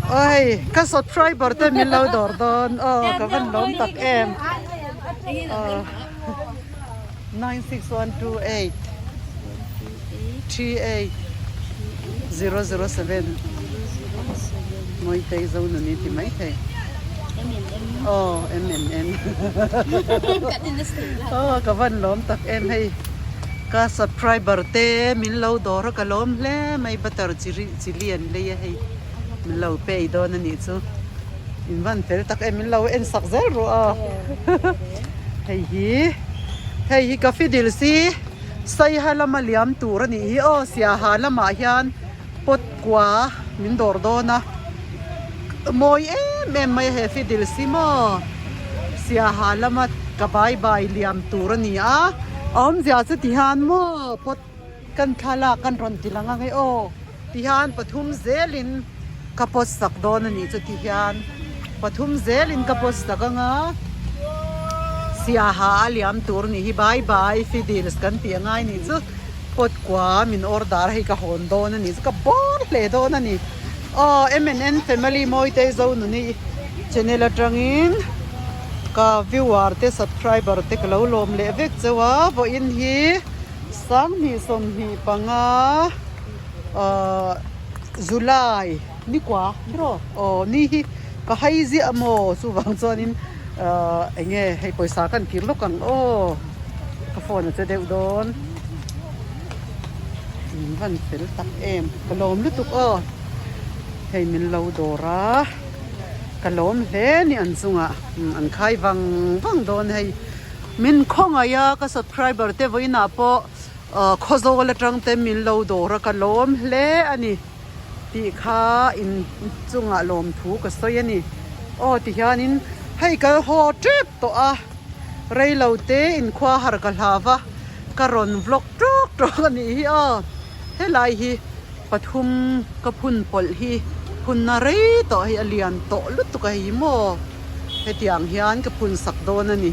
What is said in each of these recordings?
Aw hei ka subscriber te min lo dawr dawn aw ka van lawm tak em aw 96128 38007 Mawitei Zonuni ti mai thei aw MNN aw ka van lawm tak em hei ka subscriber te min lo dawr a ka lawm hle mai butter chi chili an lei a hei min lo pay dawn a nih chu in van fel tak em min lo en sak zel ru a hei hi hei hi ka fidil si saiha lama liam tur a nih hi aw siaha lamah hian pot kua min dawr dawn a mawi em em mai a he fidil si maw siaha lama ka bai bai liam tur a ni a a awmzia chu ti hian maw pot Kan thlalak kan rawn ti lang ang e aw tihian pathum zelin ka post sak dawn a nih chu tihian pathum zelin ka post sak ang a siaha a liam tur nih hi bye bye fiddles kan tih angai nih chu pot kua min order hei ka hawn dawn a nih chu ka bawr hle dawn a ni aw M and N family Mawitei Zonuni channel atangin ka viewer te subscriber te ka lo lawm leh vek cheu a vawiin hi. Sanghnih 25 ahh July ni kua bro aw ni hi ka hai ziah maw chuvang chuanin ahh eng nge hei pawisa kan kir lawk ang aw ka phone a che deuh dawn min van fel tak em ka lawm lutuk aw hei min lo dawr a ka lawm hle ni an chungah an khai vang vang dawn hei. Min khawngaih a, ka subscriber te vawiinah pawh Khawzawl atang te min lo dawr a, ka lawm hle a ni tih kha in chungah lawmthu ka sawi a ni. Aw tihianin hei ka haw tep tawh a, reilo te inkhua har ka hlau va, ka rawn vlog tawk tawk a nih hi aw. Helai hi pathum ka phun pawlh hi phunna rei tawh hei a lian tawh lutuk a hei maw hetiang hian ka phun sak dawn a ni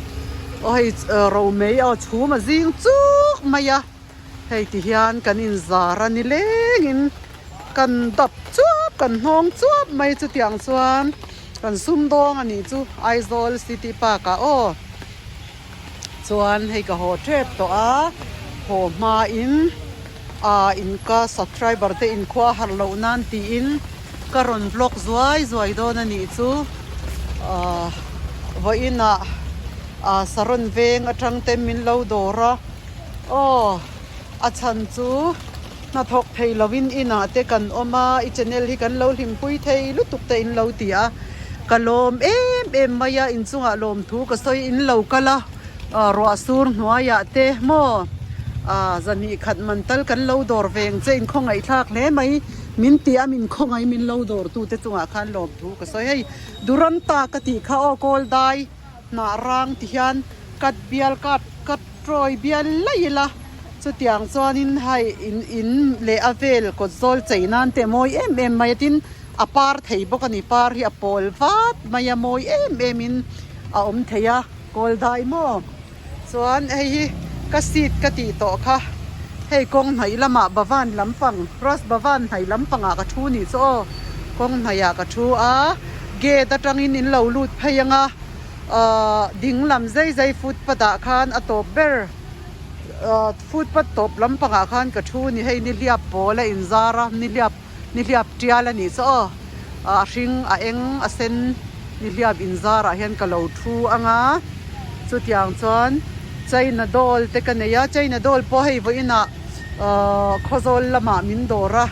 aw hei romei aw chhum a zing chuk mai a hei ti hian kan inzar a ni lengin kan dap chuap kan hnawng chuap mai chutiang chuan kan sumdawng a nih chu Aizawl city park ah aw. Chuan hei ka haw tep tawh a, haw hmain ah in ka subscriber te inkhua harh loh nan tiin ka rawn vlog zuai zuai dawn a nih chu. Ah vawiin ah ah saron veng atang te min lo dawr a, aw a chhan chu hnathawk thei lovin inah te kan awm a, i channel hi kan lo hlimpui thei lutuk te in lo ti a, ka lawm em em mai a, inchungah lawmthu ka sawi in lo kal a, ruah sur hnuaiah te maw ah zahnih khat man tal kan lo dawr veng che inkhawngaihthlak hle mai min ti a, min khawngaih min lo dawr tu te chungah khan lawmthu ka sawi hei Duranta ka tih kha aw kawl dai hnah rang ti hian cut bial cut cut tawi bial laih ila chutiang chuanin hei in in leh a vel kawt zawl chei nan te mawi em em mai a tin a par thei bawk a ni par hi a pawl vat mai a mawi em em in a awm thei a kawl dai maw chuan hei hi ka seat ka tih tawh kha hei kawng hnaih lamah Bhavan lampang Raj Bhavan hnaih lampangah ka thu nih chu aw kawng hnaihah ka thu a gate atangin in lo lut phei ang a. Ahh ding lam zai zai footpath ah khan a tawp ber ahh footpath tawp lampangah khan ka thu ni hei nihliap pawl a inzar a nihliap nihliap tial a nih chu aw a hring a eng a sen nihliap inzar ah hian ka lo thu ang a chutiang chuan china doll te ka nei a china doll pawh hei vawiinah ahh khawzawl lamah min dawr a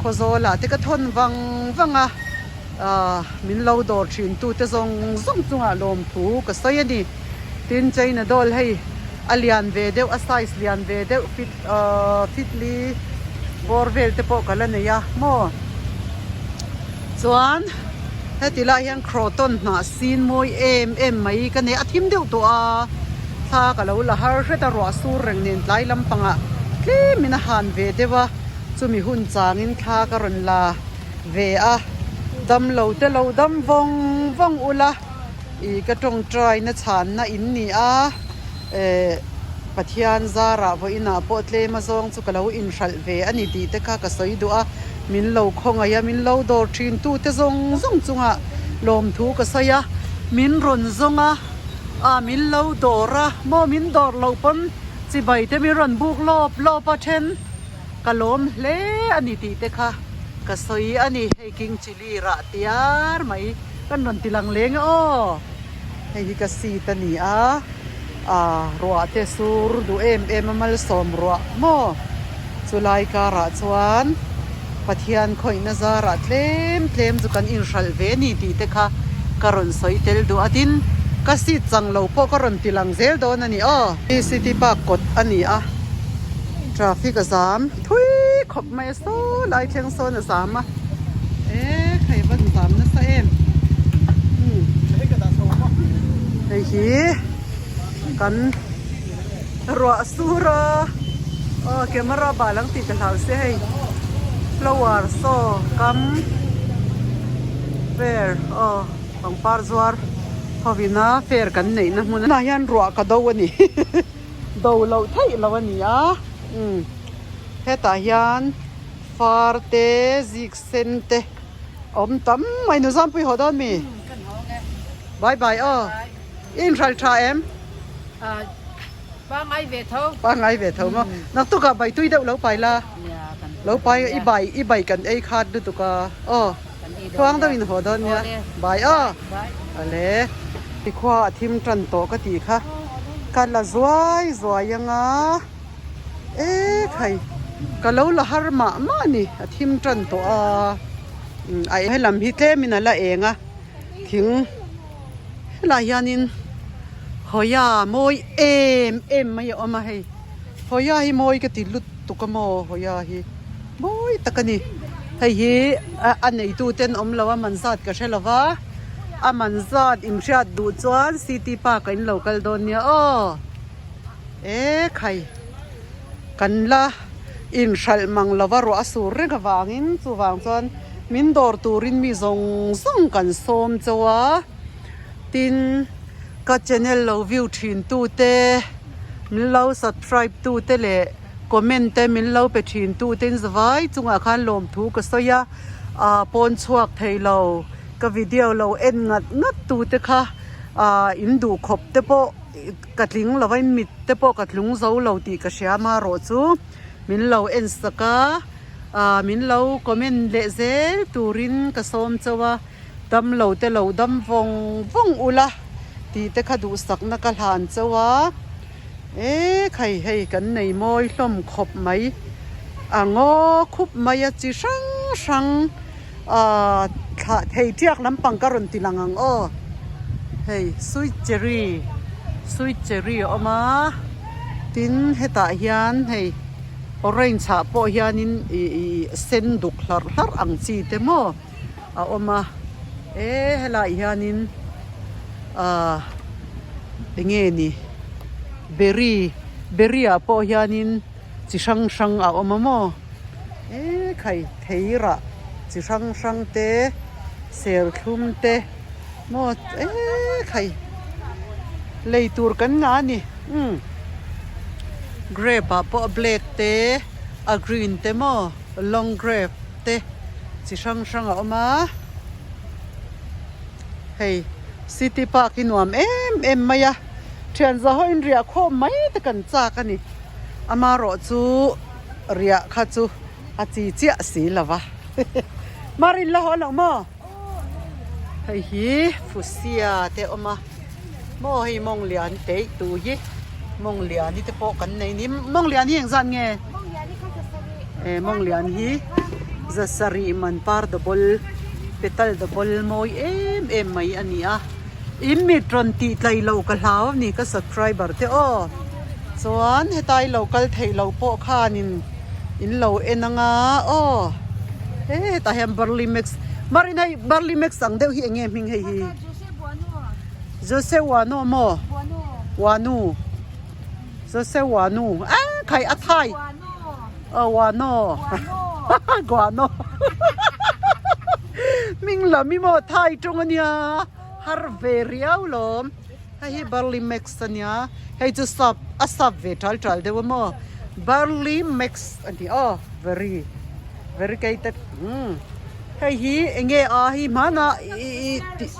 khawzawl ah te ka thawn vang vang a. Ahh min lo dawr thin tu te zawng zawng chungah lawmthu ka sawi a ni. Tin China doll hei a lian ve deuh a size lian ve deuh fit ahh fit li bawr vel te pawh ka la nei a maw. Chuan heti lai hian croton hnah sin mawi em em mai ka nei a thim deuh tawh a thla ka lo la har hret a ruah sur reng nen tlai lampangah tlemin a han ve deuh a chumi hun changin thla ka rawn la. Ve a, dam lo te lo dam vawng vawng ula, ih ka tawngtai na chhanna in ni a, eh Pathian zarah vawiinah pawh tlem a zawng chu ka lo inhralh ve a ni tih te kha ka sawi duh a. Min lo khawngaih a, min lo dawr thin tu te zawng zawng chungah lawmthu ka sawi a, min rawn zawng a, ah min lo dawr a, maw min dawr loh pawn chibai te min rawn buk lawp lawp a then ka lawm hle a ni tih te kha ka sawi a ni. Hei king chilli rah tiar mai kan rawn ti lang leng e aw, hei hi ka seat a ni a, ah ruah te sur duh em em a malsawm ruah maw chulai karah chuan Pathian khawihna zarah tlem tlem chu kan inhralh ve a ni tih te kha ka rawn sawi tel duh a tin ka seat chang lo pawh ka rawn ti lang zel dawn a ni aw. City park kawt a ni a traffic a zam thui khawp mai a saw lai thleng sawn a zam a e hei van zam nasa em hei hi kan ruah sur a aw camera bal ang tih ka hlau se hei flower saw kam fair aw pangpar zuar hovina fair kan neihna hmun ah hian ruah ka do a ni do loh theih loh a ni a umm hetah hian far te zik sen te a awm tam mai nu Zampui haw dawn mi bye bye aw i inhral tha em Pangai ve tho pangai ve tho maw naktukah bai tui deuh lo pai la lo pai i bai i bai kan ei khat lutuk a aw tluang deuh in haw dawn nia bai aw ale tikhua a thim tan tawh ka tih kha ka la zuai zuai anga e khai ka lo la har mah mah a ni a thim tan tawh a a helam hi tlem in a la eng a thing helai hianin Hawia mawi em em mai a awm a hei Hawia hi mawi ka ti lut tuk a maw Hawia hi mawi tak a ni hei hi a neitu ten awm lo a man zat ka hre lo va a man zat inhriat duh chuan city park ah in lo kal dawn nia aw e khai kan la inhralh mang lo va ruah a sur reng avangin chuvang chuan min dawr turin mi zawng zawng kan sawm chauh a. Tin, ka channel lo view thin tu te, min lo subscribe tu te leh comment te min lo pe thin tu te in zavai chungah khan lawmthu ka sawi a, ah pawn chhuak thei lo ka video lo en ngat ngat tu te kha ah in duh khawp te pawh ka tling lo va in mit te pawh ka tlung zo lo tih ka hria amaherawh chu min lo en sak a, ah min lo comment leh zel turin ka sawm chauh a. Dam lo te lo dam vawng vawng ula tih te kha duhsakna ka hlan chauh a, e khai hei kan nei mawi hlawm khawp mai a ngaw khup mai a chi hrang hrang ah thlah thei tiak lampang ka rawn ti lang ang aw hei sweet cherry sweet cherry a awm a tin hetah hian hei orange ah pawh hianin ih ih sen duk hlarh hlarh ang chi te maw. A awm a e helaiah hianin ahh eng nge ni berry berry ah pawh hianin chi hrang hrang a awm a maw e khai thei rah chi hrang hrang te serthlum te maw e khai lei tur kan ngah a ni umm grape ah pawh a black te a green te maw long grape te chi hrang hrang a awm a hei city park hi nuam em em mai a thian za ho in riah khawm mai te kan chak a ni amaherawh chu riah kha chu a chi chiah si lo va marin la haw loh maw hei hi fusia te a awm a maw hei mawng lian peih tu hi mawng lian hi te pawh kan nei ni mawng lian hi engzat nge. Eh mawng lian hi zasarih man par double petal double mawi em em mai a ni a in mit rawn tih tlai loh ka hlau a ni ka subscriber te aw chuan hetai lo kal theih loh pawh khanin in lo en anga aw he hetah hian barley mix marin hei barley mix ang deuh hi eng nge hming hei hi Jose Wano maw Wano. Jose Wanu a khai a thai a Wano Guano ming lam hi maw thai tawng ania har ve riau lawm hei hi barley mix ania hei chu sap a sap ve tal tal deuh a maw barley mix a ni aw very. Variegated umm hei hi eng nge a hei hmanah ih tih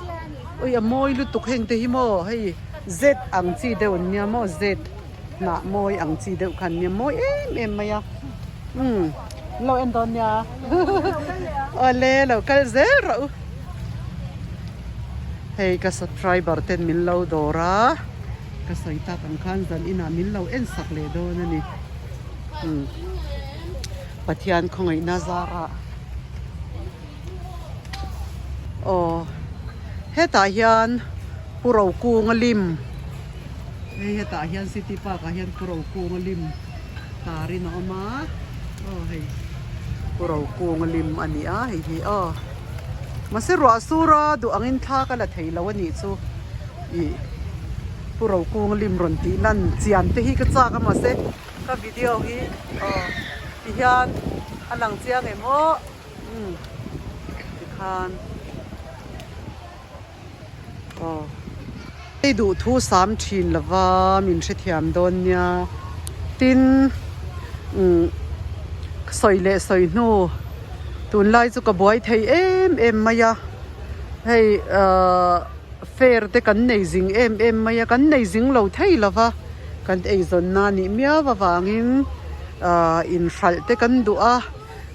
ui a mawi lutuk heng te hi maw hei z ang chi deuh an nia maw z hnah mawi ang chi deuh kha an nia mawi em em mai a umm an lo en dawn nia awle lo kal zel rawh u hei ka subscriber ten min lo dawr a ka sawi tak ang khan zan inah min lo en sak leh dawn a ni umm. Pathian khawngaihna zarah aw hetah hian Pu Rokunga lim hei hetah hian city park ah hian Pu Rokunga lim tarin a awm a aw hei Pu Rokunga lim a ni a hei hi aw mahse ruah sur a duh angin thla ka la thei lo a nih chu ih Pu Rokunga lim rawn tih lan chian te hi ka chak a mahse. Ka video hi aw ti hian a lang chiang em aw umm tikhan aw hei duh thu sam thin lova min hrethiam dawn nia tin umm sawi leh sawi hnu tunlai chu ka buai thei em em mai a hei ahh. Fair te kan nei zing em em mai a, kan nei zing lo thei lo va, kan eizawnna a nih miau avangin ahh inhralh te kan duh a,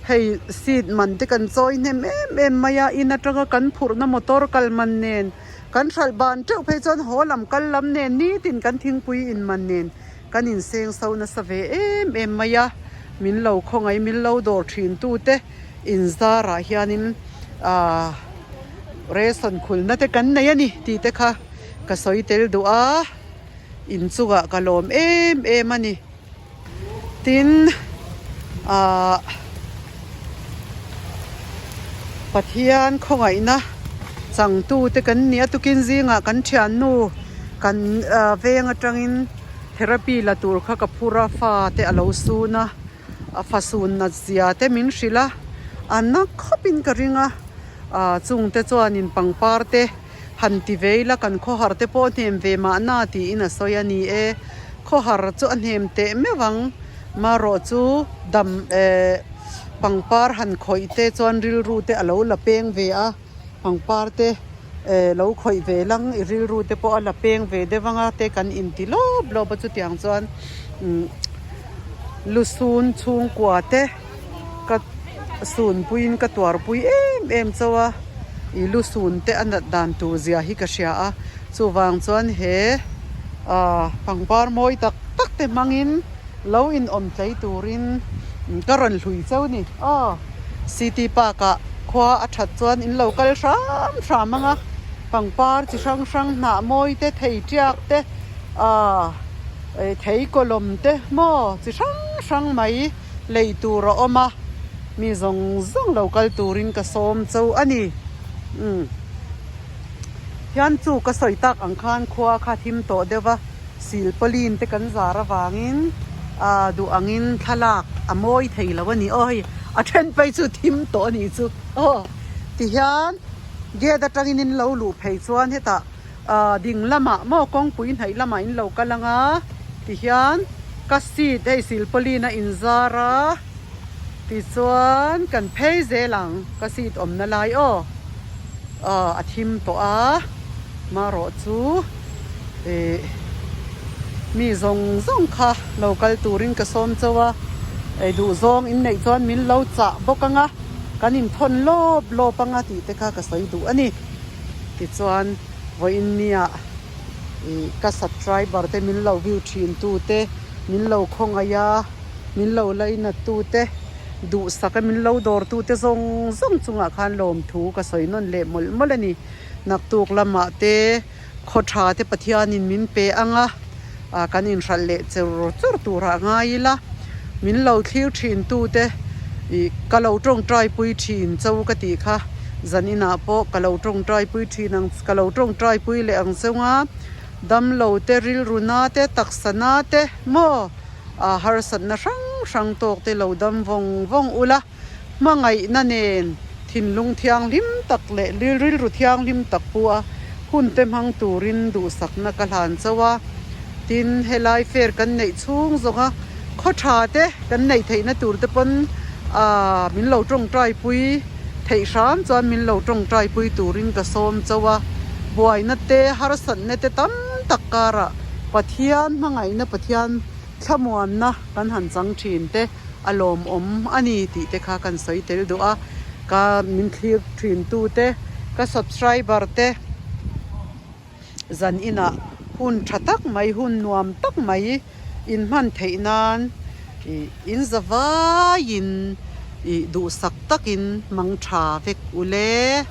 hei seat man te kan chawi hnem em em mai a, in atanga kan phurhna motor kal man nen kan hralh ban teuh phei chuan haw lam kal lam nen nitin kan thingpui in man nen kan inseng so nasa ve em em mai a, min lo khawngaih min lo dawr thin tu te inzarah hianin ahh. Ration khulna te kan nei a ni tih te kha ka sawi tel duh a, inchungah ka lawm em em a ni. Tin, ahh Pathian khawngaihna changtu te kan ni a, tukin zingah kan thiannu kan veng atangin therapy la tur kha ka phur a, fa te a lo sun a. A fasun nat zia te min hrilh a, a na khawpin ka ring a, ah chungte chuanin pangpar te han ti ve ila kan khawhar te pawh hnem ve mahna tiin a sawi a ni e. Khawhar chu a hnem teh meuh ang, marawh chu dam eh pangpar han khawih te chuan rilru te a lo la peng ve a, pangpar te eh lo khawih ve lang i rilru te pawh a la peng ve deuh anga te kan inti lawp lawp a chutiang chuan umm. Lusun chhungkua te ka sunpuiin ka tuarpui em em chauh a, ih lusun te a nat dan tur zia hi ka hria a, chuvang chuan he ah pangpar mawi tak tak te hmangin lo inawm tlei turin ka rawn hlui chauh ni aw. City Park ah khua a that chuan in lo kal hram hram ang a, pangpar chi hrang hrang hnah mawi te thei tiak te ah. Thei kawlawm te maw chi hrang hrang mai lei tur a awm a, mi zawng zawng lo kal turin ka sawm cho a ni. Umm hian chu ka sawi tak ang khan khua kha thim tawh deuh va, silpauline te kan zar avangin ah duh angin thlalak a mawi thei lo a ni. Aw hei a then phei chu thim tawh a nih chu aw tihian gate atangin in lo luh phei chuan hetah. Ahh ding lamah maw kawngpui hnaih lamah in lo kal ang a tihian ka seat hei silpauline a inzar a tichuan kan phei zel ang ka seat awmna lai aw ahh a thim tawh a marawh chu ih mi zawng zawng kha lo kal turin ka sawm chauh a ei duh zawng in neih chuan min lo chah bawk ang a kan inthawn lawp lawp ang a tih te kha ka sawi duh a ni. Tichuan, vawiin nia ih ka subscriber te min lo view thin tu te, min lo khawngaih a, min lo lainat tu te, duhsak a min lo dawr tu te zawng zawng chungah khan lawmthu ka sawi nawn leh mawlh mawlh a ni. Naktuk lamah te khaw tha te Pathianin min pe ang a, ah kan inhralh leh chur chur turah ngai ila, min lo thlir thin tu te ih ka lo tawngtai pui thin cho ka tih kha zan inah pawh ka lo tawngtai pui thin ang ka lo tawngtai pui leh ang cheu nga damlo te rilru na te taksa na te maw ah harsatna hrang hrang tawk te lo dam vawng vawng ula hmangaihna nen thinlung thianghlim tak leh rilru thianghlim tak pawha hun te hmang turin duhsakna ka hlan chauh a. Tin, helai fair kan neih chhung zawnga khaw tha te kan neih theihna tur te pawn Aaa min lo tawngtai pui theih hram chuan min lo tawngtai pui turin ka sawm chauh a, buaina te harsatna te tam tak karah Pathian hmangaihna Pathian thlamuanna kan han chang thin te a lawmawm a ni tih te kha kan sawi tel duh a, ka min thlir thin tu te ka subscriber te. Zan inah hun tha tak mai, hun nuam tak mai in hman theih nan ih in za vaiin ih duhsak takin hmang tha vek ule.